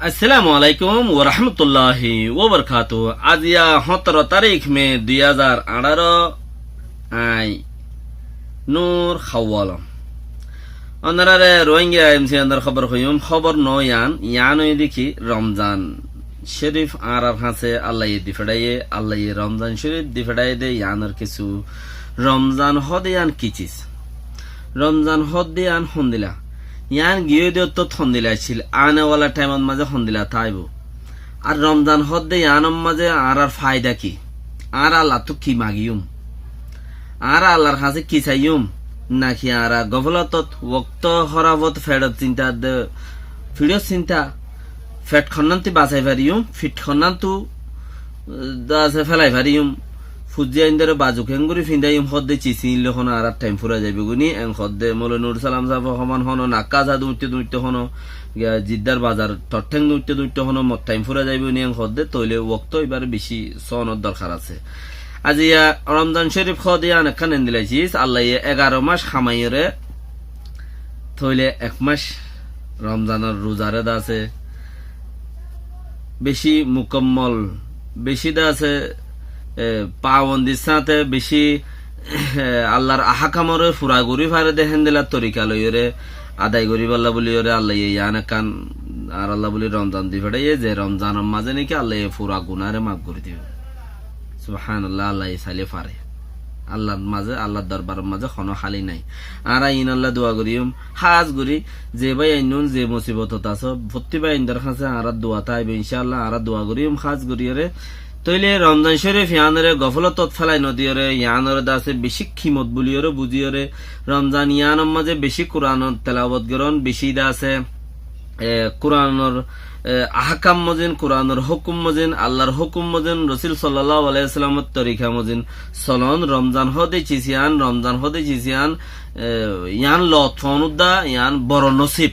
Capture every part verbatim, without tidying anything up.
Assalamu alaikum warahmatulláhi wabarakátuhu. Aziya hóñtoro tarík me dui házar añçáro, añí Nur Hawalom. Ónorare Rohingya M C N or hóbor hoiyúm, hóbor noó yián, yián óilde ki Romzan Córif añárar hañsé Allaye di feçáiye, Allaye Romzan Córif di feçáiye de yiánor kissú. Romzan hoóde yián ki sis? Romzan hoóde yián hondila? Yián giyé de ottót hondila accíl, ane wala thaimor mazé hondila táibo? Ar Romzan hoóde yiánor mazé añárar faida ki? Añára Allattú ki magiyúm? Añára Allar hañsé ki saiyúm? Naki añára gofolotot, wokto hórafot, feçot sinta de, fiçot sinta, fet honnántu basai fariyúm, fit honnántu, eh, de asé félai fariyúm, fuzzi aindóre bazu keéngorí findaiyúm hoóde sis iín loi hono añárar thaim fúrai zaibou goi ni, en hoóde Mouloi Nur Salam sáfe homan hono nakka asá duñitto duñitto hono, giya Ziddar bazar thoththéng duñitto duñitto hono mot thaim fúrai zaibou ni, en hoóde tóile wokto ibár bicí sóonor dorkar asé. Aziya Romzan Córif hoóde yián ekkán endila sis, Allaye egaro mac hamaiyóre, tóile ek mac Romzanor ruzare de asé bicí mukammol, bicí de asé, e, paabondir sáñte bicí, e, Allar ahákamoré fura gorí fare de héndila torika loiyóre adai goríbolla buliyóre Allaye yián ekkán añáralla buli Romzan di feçáiye, ze Romzanor mazé niki Allaye fura gunáre maf gorí dibo. Subhánallah, Allaye sailé fare. Allar mazé, Allar dorbaror mazé hono háli nái. Añára iínolla dua goríyum, hás gorí, ze báiyain nun ze musibotot asó, fottí báiyaindor hañsé añárar dua táibo, incáallah, añára dua goríyum hás goríyore. Tóile Romzan Córif yiánoré gofolotot félai nodiyóre, yiánoré de asé bicí kimot buliyóre buzíyore, Romzan yiánor mazé bicí Kuranor telawot gorón, bicí de asé e, Kuranor, e, ahkam mozin, Kuranor hókum mozin, Allar hókum mozin, Rosul sallallahu alaihi wasallamor torika mozin solon, Romzan hoóde sis yián, Romzan hoóde sis yián, e, yián loot foónudda, yián boro nosib.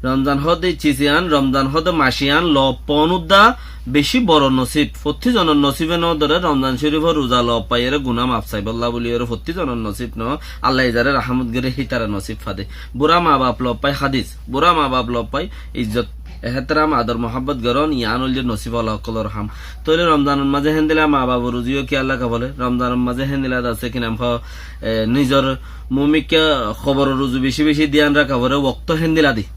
Romzan hoóde sis yián, Romzan hoóde mac yián loot foónudda bicí boro nosib. Fottí zonor nosibe nodóre Romzan Córifor ruza loot faiyóre guná maf saibólla buliyóre fottí zonor nosib noó. Allaye zaré rahámot goré hítare nosib fade. Bura maa baf loot fai hádis, bura maa baf loot fai izzot, ehétaram, ador, muhábbot gorón, yián óilde nosib ola ókkolor ham. Tóile Romzanor mazé héndila maa bafore ruzi yó kiyólla kafole, Romzanor mazé héndila de asé ki nam hoó, e, nizor mumikká hoboror uzu bicí bicí diyan raká fore, wokto héndila di.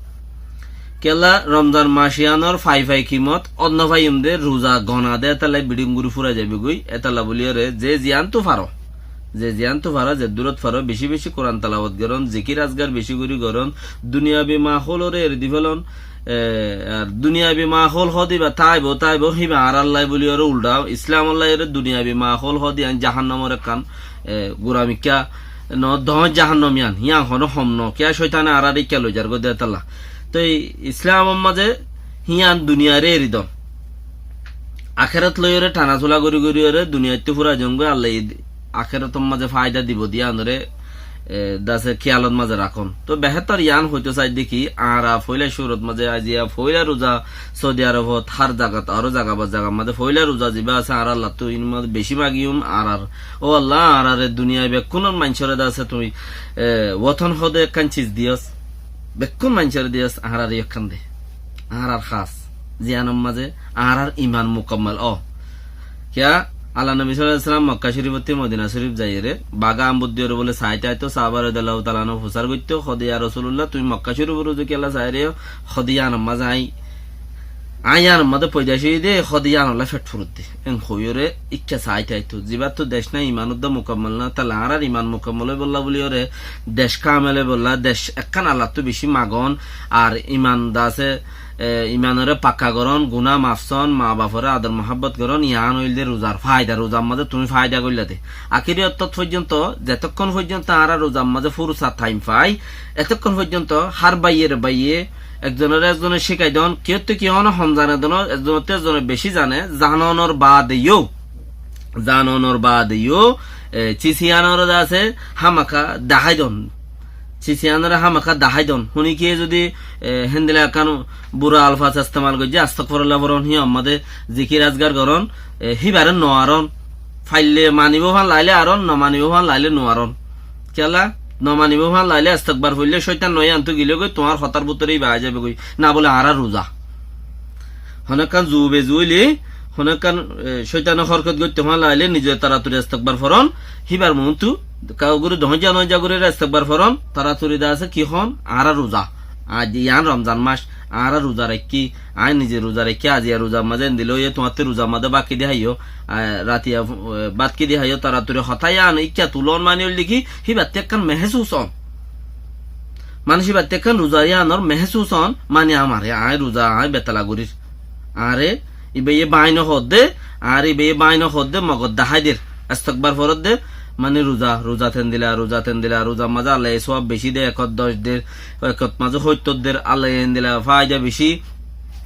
Kiyólla Romzan mac yiánor fai fai kimot, onno faiyum de, ruza gona de, étalla biding gorí fúrai zaibou goi, étalla buliyóre, ze ziyántu faro. Ze ziyántu faro, ze durot faro, bicí bicí Kuran telawot gorón, zikir azkar bicí gorí gorón, duniyabi mahólore eri di felón, e, ar duniyabi mahól hoóde íba táibo, táibo, híba añárallai buliyóre uldha, Islamollai ere duniyabi mahól hoóde yián jahannamor ekkán, e, guramikká, no, doóñr jahannam yián, yián hono hom no, kiyá cóitane añáráre ikká loizar goi de étalla. Toi Islamor mazé híyan duniyare eri don. Akérat loiyóre thana sula gorí goríyore duniyaittu fúrai zongói, Allaye akérator mazé faida dibo de yiánore, e, de asé kiyalot mazé rakón. Toi behétor yián hoito saidde ki, añára foila cúrot mazé aziya foila ruza Saudi Arobot hár zagat, aró zaga ba zagar mazé foila ruza ziba asé añárallattú, iín mazé bicí magiyum añárar. Ó Allah, añárare duniyai bekkúnor maincóre de asé tui, e, woton hoóde ekkán sis diyós. Bekkún maincóre diyós, añárare yó ekkán de. Añárar hás, ziyanor mazé añárar iman mukammal ó. Kiyá? Allar nobi sallallahu alaihi wasallam Mokká Córifottú Modina Córif zaiyóre, baga ambur diyóre bóle saáite aitó, sáhaba radiyallahu taala anhu fusár goittó, hoóde, "Ya Rosulullah, tuñí Mokká Córifor uzu kiyólla saáire yó?" Hoóde, "Yiánor mazé añí, añí yiánor mazé foida óiyi de, hoóde, yiánolla feth furot de." En hoiyóre ikká saáite aitó. Zibáttu dec nái, iman udda mukammal no, tala añárar iman mukammal óibolla buliyóre, dec kamel óibolla, dec ekkán Allattú bicí magón, ar iman de asé, e, imanore pakka gorón, guná maf són, maa bafore ador muhábbot gorón, yián óilde ruzar faida, ruzar mazé tuñí faida goillá de. Akéri ottót foijjonto, zetokkón foijjonto añára ruzar mazé fursa thaim fai, etokkón foijjonto hár báiyere báiye, ekzonore ekzone cíkai don, kiyóttu kiyó hono hom zane don, ekzonottú ekzone bicí zane, zanonor baade yó, zanonor baade yó, e, sis yiánore de asé hámaka dahái don. Sis yiánore hámaka dahái don. Húni kiyé zodi, e, héndila ekkán bura alfaz estemal goijjé, astagfirullah forón, híyan mazé zikir azkar gorón, e, híbare nuarón. Faille manibó fán laile arón, no manibó fán laile nuarón. Kiyólla? No manibó fán laile astagfar foille cóitan no yiántu gilé goi, tuáñr hotár bútore íba aái zaibo goi. Na bóle añára ruza. Honó ekkán zuu bezuu óile, honó ekkán, e, cóitane hórkot goittó fán laile nize toratori estekbar foron, híbar muúntu, kau gori dohóñja noóñja gori estekbar foron, toratori de asé ki hoón, añára ruza. Aijja yián Romzan mac, añára ruza raikkí, aññí nize ruza raikkí, aziya ruzar mazé endilla óiye, tuáñtte ruzar mazé bát ki di háiyo, a, ratiya, e, bát ki di háiyo, toratori hotá yián íkka tulón mani óilde ki, híbattú ekkán mehésus on. Manúic íbattú ekkán ruza yiánor mehésus on, mani añáre, aññí ruza, aññí betala gorír. Añáre, íbaye báin hoódde, añáre íbaye báin hoódde, mogot dahái der. Estokbar foródde, mani ruza, ruza tendila, ruza tendila, ruzar mazé Allaye sóab bicí de, ekot doc der, ekot mazé hóittor der, Allaye endila fáida bicí.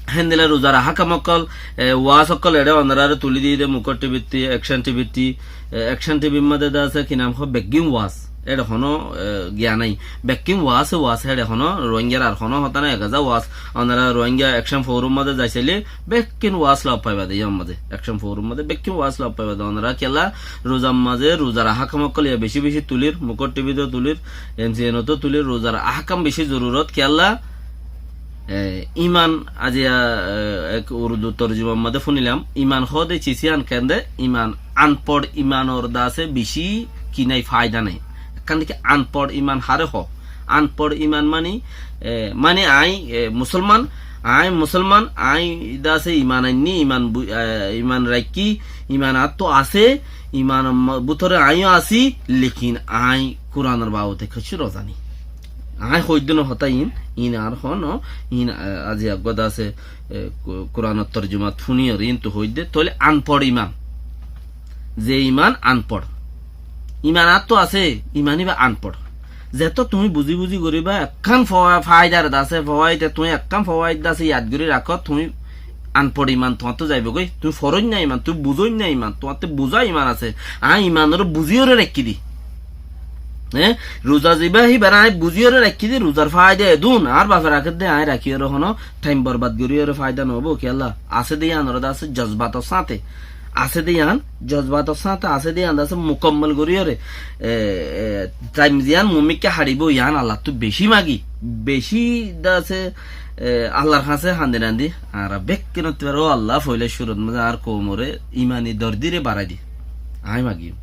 Héndila ruzar ahákam ókkol, e, waás ókkol eçé onoráre tulí diyé de Mukór tibittí, Ekcen tibittí, e, Ekcen tibir mazé de asé ki nam hoó, beggín waás. Éçe honó, e, giya nái. Bekkín waáse waás, héçe honó Ruáingar ar honó hotá nái, ek haza waás. Onorá Ruáinga Ekcen fouror mazé zai sailé, bekkín waás lof faiba de, yían mazé. Ekcen fouror mazé bekkín waás lof faiba de. Onorá kiyólla ruzar mazé, ruzar ahákam ókkol yá bicí bicí tulír, Mukór tibittó tulír, em si en ottó tulír, ruzar ahákam bicí zorurot kiyólla, e, iman, aziya, e, ek urdu torjumar mazé fúnilam, iman hoóde cis yián kende, iman anfor imanor de asé bicí ki nái, fáida nái. Ekkán de ki anfor iman haré hoó. Anfor iman mani, e, mani aññí, e, musolman, aññí musolman, aññí de asé iman ainní, iman bu-, e, iman raikkí, iman añáttu asé, iman ma-, bútore aññíyo así, lekin aññí Kuranor babote kiccú nozaní. Aññí hoóidde no hotá iín, iín añár hoó no, iín, e, aziya eggúa de asé, e, Ku-, Kuranor torjumat fúniyóre iíntu hoóidde, tóile anfor iman. Ze iman anfor. Iman añáttu asé, iman íba anfor. Zetó tuñí buzí buzí goríba, ekkán fo-, fawaid ar de asé, fawaid, tuñí ekkán fawaid de asé, yad gorí rakó, tuñí anfor iman tuáñttu zaibogói. Tuñí foróinna iman, tuñí buzóinna iman, tuáñttu buzá iman asé. Aññí imanoré buzíyoré raikkí di. Hé? Ruza zibá híbaré aññí buzíyoré raikkí di, ruzar faida edún, añár bafe rakédde, aññí rakíyoré honó thaim borbad goríyoré faida noóibo, kiyólla? Asé de yíanoré de asé jozbator sáñte. Asé de yián, jozbator sáñte asé de yián de asé mukammol goríyoré, e, e, thaim ziyán mumikká haçibóu yián Allattú bicí magi, bicí de asé, e, Allar hañsé hañdi rañdi, añára bekkúnottú bar, ó Allah, foila cúrut mazé añár koumoré imani dordíre barái di. Aññí magiyum.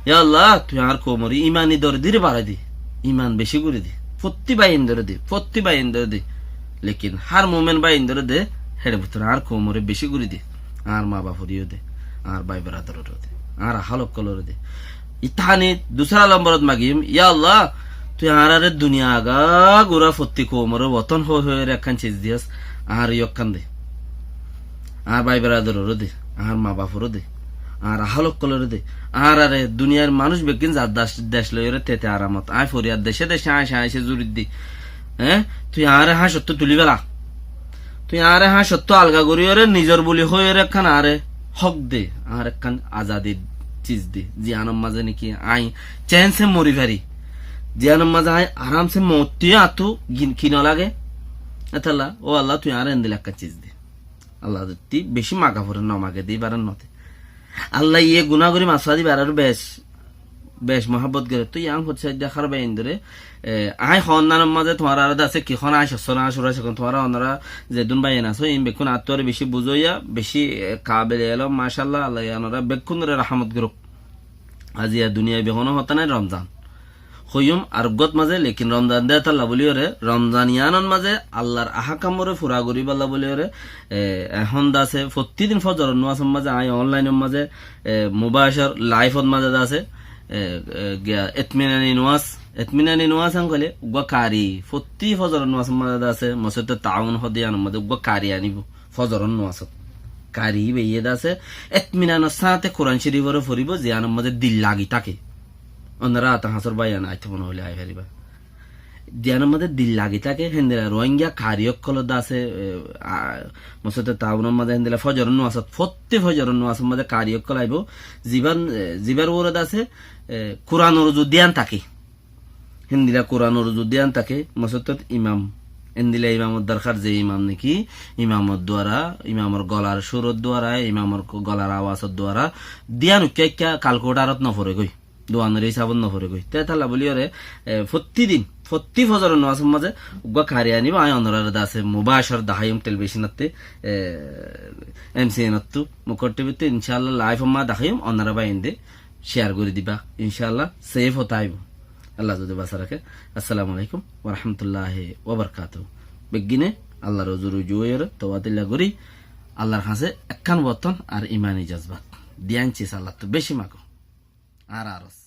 Yá Allah, tui añár koumoré imani dordíre barái di. Iman bicí gorí di. Fottí báiyaindoré di, fottí báiyaindoré di. Lekin hár mumin báiyaindoré de, héçe bútore añár koumoré bicí gorí di. Añár maa baforé yó de, añár bái beradaroré de, añár ahál ókkoloré de. Itáni dusára lomborot magiyum, yá Allah, tui añáráre duniya agagura fottí koumoré wotón hoói hoóiyoré ekkán ciz diyós, añáre yó ekkán de. Añár bái beradaroré de, añár maa baforé de, añár ahál ókkoloré de, añáráre duniyair manúic beggín zar dec, dec loiyoré tete aramot. Aññí foriyad decé decé aññí aññí zuriddí. Eé? Tui añáre háñcottú tulí fela. Tui añáre háñcottú alga goríyoré nizor buli hoóiyoré ekkán añáre hók de, añáre ekkán azadir ciz de, ziyánor mazé néki aññí cénse mori fari, ziyánor mazé aññí aramse mottí añáttu gin-, ki nolage. Étalla, ó Allah, tui añáre endilla ekkán ciz de. Allah zottí bicí maga foré, nomage de íbaré note. Allah ye guná gorí mafá di íbaré bec, bec muhábbot goré. Toi yián hoódde saidde hár báiyaindoré, e, aññí hoónnanor mazé tuáñráre de asé ki hoón aññí sossó na cúra cekón tuáñra onorá zedún báiyain asó, iín bekkún añáttu aró bicí buzóiya, bicí, e, kabele elóm, macállah, Allah ye onorá bekkúnoré rahámot gorouk. Aziya duniyai bihóno hotá nái Romzan. Hoiyúm ar uggúat mazé, lekin Romzan de étalla bóliyoré, Romzan yiánor mazé Allar ahákamoré fura goríballa bóliyoré, e, ehón de asé, fottí din fozoror nuwasor mazé, aññí onlainor mazé, e, mubacor laifot mazé de asé, e, e, giya etminani nuwas, etminani nuwas aññí hoilé, uggúa kari, fottí fozoror nuwasor mazé de asé, Mosjide Taawun hoó de yiánor mazé uggúa kari aníbo. Fozoror nuwasot. Kari íba ye de asé, etminanor sáñte Kuran Córiforé foribó, ziyánor mazé dil lagi táke. Onorá ata hañsór báiyain aitó mone hoilé ai faribá. Ziyánor mazé dil lagi táke, héndilla Ruáinga kari ókkolor de asé, e, a, Mosjide Taawunor mazé héndilla fozoror nuwasot, fottí fozoror nuwasor mazé kari ókkol aibó, ziban, e, zibar uore de asé, e, Kuranor uzu diyan táke. Héndilla Kuranor uzu diyan táke, mosjidot imam. Héndilla imamor dorkar, ze imam néki imamor duara, imamor golar cúror duara, imamor golar awasor duara, diyan uikká uikká kalkuletarot noforegói. Duanor hísabot noforé goi. Te tálla buli ore, e, fottí din, fottí fozoror nomazor mazé uggúa kari anibó, añí onoráre dase mubashar daháiyum telebicónottú, e, M C N ottú, Mukor T V ttú, incálla live or mazé daháiyum, onorá bái inde share gorí diba, incálla safe ói táibo. Allah zodi basai raké. Assalamu alaikum wa rahmatullahi wa barakatuhu. Beggúne Allar uzu ruju óiyore towba tilla gorí, Allar hañsé ekkán botton ar imani jazbat. Diyan ciz Allattú beci mago. Ar aros.